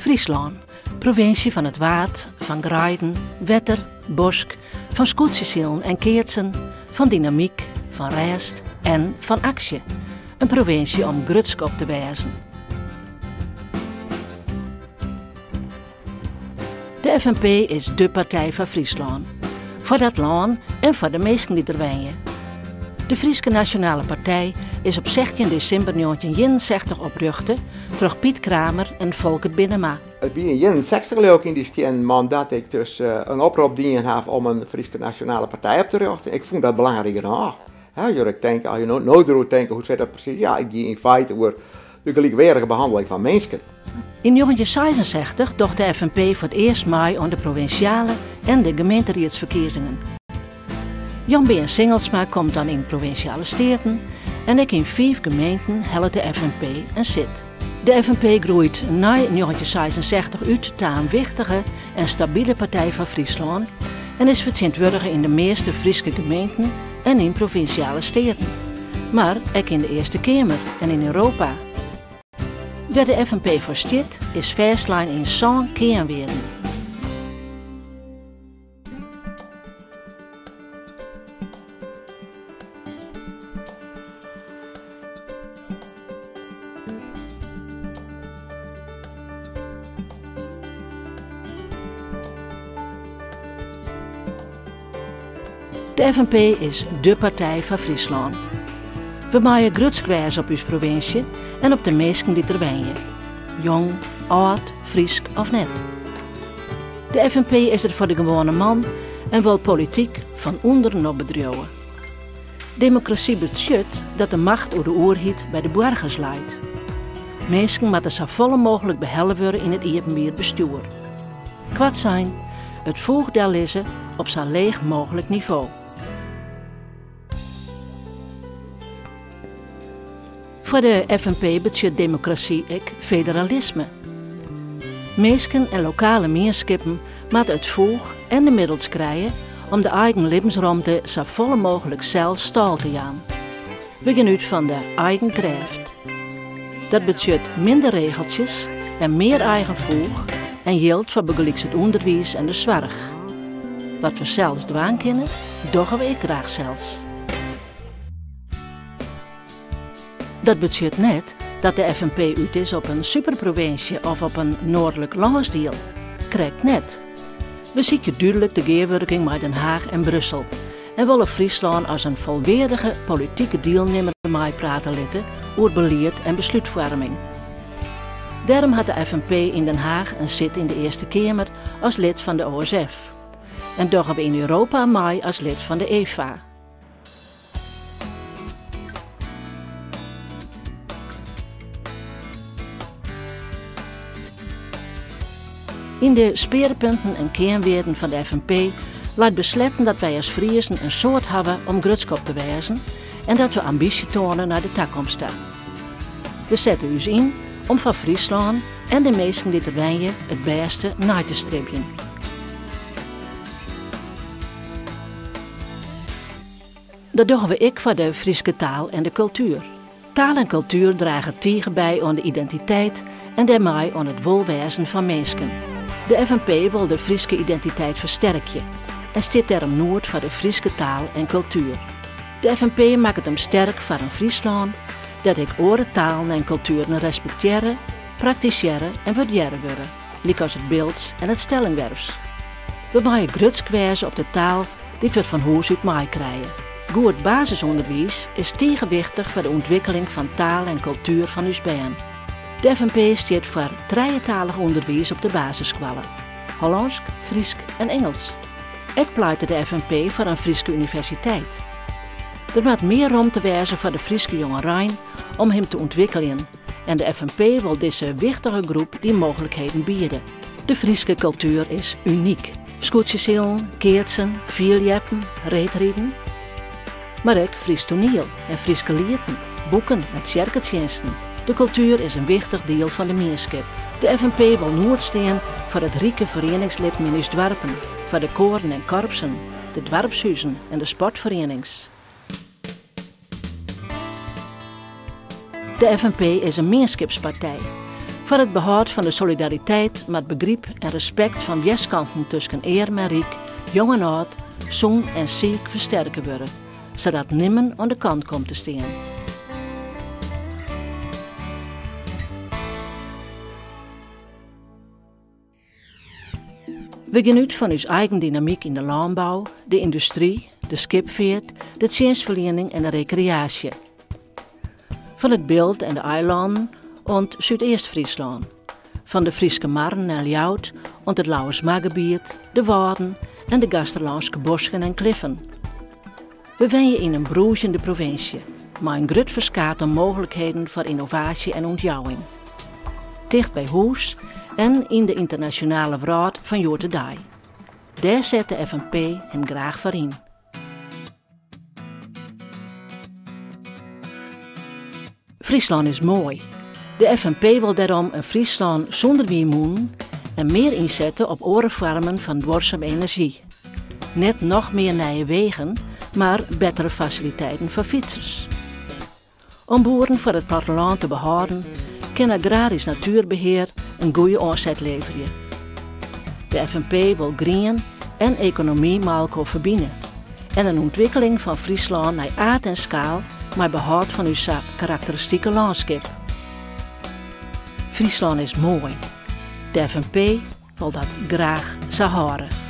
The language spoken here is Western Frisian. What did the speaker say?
Fryslân, provinsje fan it Waad, fan greiden, wetter, bosk, fan skûtsjesilen en keatsen, fan dynamyk, fan rêst en fan aksje. In provinsje om grutsk op te wêzen. De FNP is dé partij foar Fryslân. Foar dat lân en foar de minsken dy't der wenje. De Fryske Nasjonale Partij is op 16 desimber 1961 oprjochte troch Piet Kramer en Folkert Binnema. It wie yn 61 leau ik yn dy stiennen man dat ik dus in oprop dien haw om in Fryske Nasjonale Partij op te rjochten. Ik fûn dat belangryk genôch. As je tinke, as je no deroer tinke, hoe sit dat presys? Ja, it gie yn feite oer de gelykweardige behanneling fan minsken. Yn 1966 docht de FNP foar it earst mei oan de provinsjale en de gemeenteriedsferkiezingen. Jan Bearn Singelsma komt dan yn Provinsjale Steaten en ek yn fiif gemeenten hellet de FNP in sit. De FNP groeit nei 1966 út ta in wichtige en stabile partij foar Fryslân en is fertsjintwurdige yn de measte Fryske gemeenten en yn Provinsjale Steaten, mar ek yn de Earste Keamer en yn Europa. Wêr't de FNP foar stiet is fêstlein yn sân kearnwearden. De FNP is dé partij foar Fryslân. We meie grutsk wêze op ús provinsje en op de minsken dy't der wenje. Jong, âld, Frysk of net. De FNP is der foar de gewoane man en wol polityk fan ûnderen op bedriuwe. Demokrasy betsjut dat de macht oer de oerheid by de boargers leit. Minsken moatte safolle mooglik behelle wurde yn it iepenbier bestjoer. Koartsein, it foech dellizze op sa leech mooglik nivo. Foar de FNP betsjut demokrasy ek federalisme. Minsken en lokale mienskippen moatte it foech en de middels krije om de eigen libbensromte safolle mooglik sels stâl te jaan. We gean út fan de eigen krêft. Dat betsjut minder regeltsjes en mear eigen foech en jild foar bygelyks it ûnderwiis en de soarch. Wat we sels dwaan kinne, dogge we ek graach sels. Dat betsjut net dat de FNP út is op in superprovinsje of op in noardlik lânsdiel. Krekt net. We sykje dúdlik de gearwurking mei Den Haach en Brussel en wolle Fryslân as in folweardige politike dielnimmer meiprate litte oer belied en beslútfoarming. Dêrom hat de FNP yn Den Haach in sit yn de Earste Keamer as lid fan de OSF. En dogge we yn Europa mei as lid fan de EFA. Yn de spearpunten en kearnwearden fan de FNP leit besletten dat wy as Friezen in soad hawwe om grutsk op te wêzen en dat we ambysje toane nei de takomst ta. We sette ús yn om foar Fryslân en de minsken dy't der wenje it bêste nei te stribjen. Dat dogge we ek foar de Fryske taal en de kultuer. Taal en kultuer drage tige by oan de identiteit en dêrmei oan it wolwêzen fan minsken. De FNP wol de Fryske identiteit fersterkje en stiet dêrom noed foar de Fryske taal en kultuer. De FNP makket him sterk foar in Fryslân dêr't ek oare talen en kultueren respektearre, praktisearre en wurdearre wurde, lykas it Bildts en it Stellingwerfs. We meie grutsk wêze op de taal dy't we fan hûs út meikrije. Goed basisûnderwiis is tige wichtich foar de ûntwikkeling fan taal en kultuer fan ús bern. De FNP stiet foar trijetalich ûnderwiis op de basisskoalle, Hollânsk, Frysk en Ingelsk. Ek pleitet de FNP foar in Fryske universiteit. Der moat mear romte wêze foar de Fryske jongerein om him te ûntwikkeljen en de FNP wol dizze wichtige groep dy mooglikheden biede. De Fryske kultuer is unyk. Skûtsjesilen, keatsen, fierljeppen, reedriden. Mar ek Frysk toaniel en Fryske lieten, boeken en tsjerketsjinsten. De kultuer is in wichtich diel fan de mienskip. De FNP wol noed stean foar it rike ferieningslibben yn ús doarpen, foar de koaren en korpsen, de doarpshuzen en de sportferienings. De FNP is in mienskipspartij. Foar it behâld fan de solidariteit moat begryp en respekt fan wjerskanten tusken earm en ryk, jong en âld, sûn en siik fersterke wurde, sadat nimmen oan de kant komt te stean. We gean út fan ús eigen dynamyk yn de lânbou, de yndustry, de skipfeart, de tsjinstferliening en de rekreaasje. Fan it Bilt en de eilannen oant Súdeast-Fryslân. Fan de Fryske Marren en Ljouwert oant it Lauwersmargebiet, de Wâlden en de Gasterlânske bosken en kliffen. We wenje yn in brûzjende provinsje, mei in grut ferskaat oan mooglikheden foar ynnovaasje en ûntjouwing. Ticht by hûs en yn de ynternasjonale wrâld fan hjoed-de-dei. Dêr set de fnp him graach foar yn. Fryslân is moai. De fnp wol dêrom in Fryslân sûnder wynmûnen en mear ynsette op oare foarmen fan duorsum enerzjy. Net noch mear nije wegen, mar bettere fasiliteiten foar fytsers. Om boeren foar it plattelân te behâlden, kin agrarysk natuerbehear in goeie oanset leverje. De fnp wol grien en ekonomy mei elkoar ferbine en in ûntwikkeling fan Fryslân nei aard en skaal mei behâld fan ús sa karakteristike lânskip. Fryslân is moai. De fnp wol dat graach sa hâlde.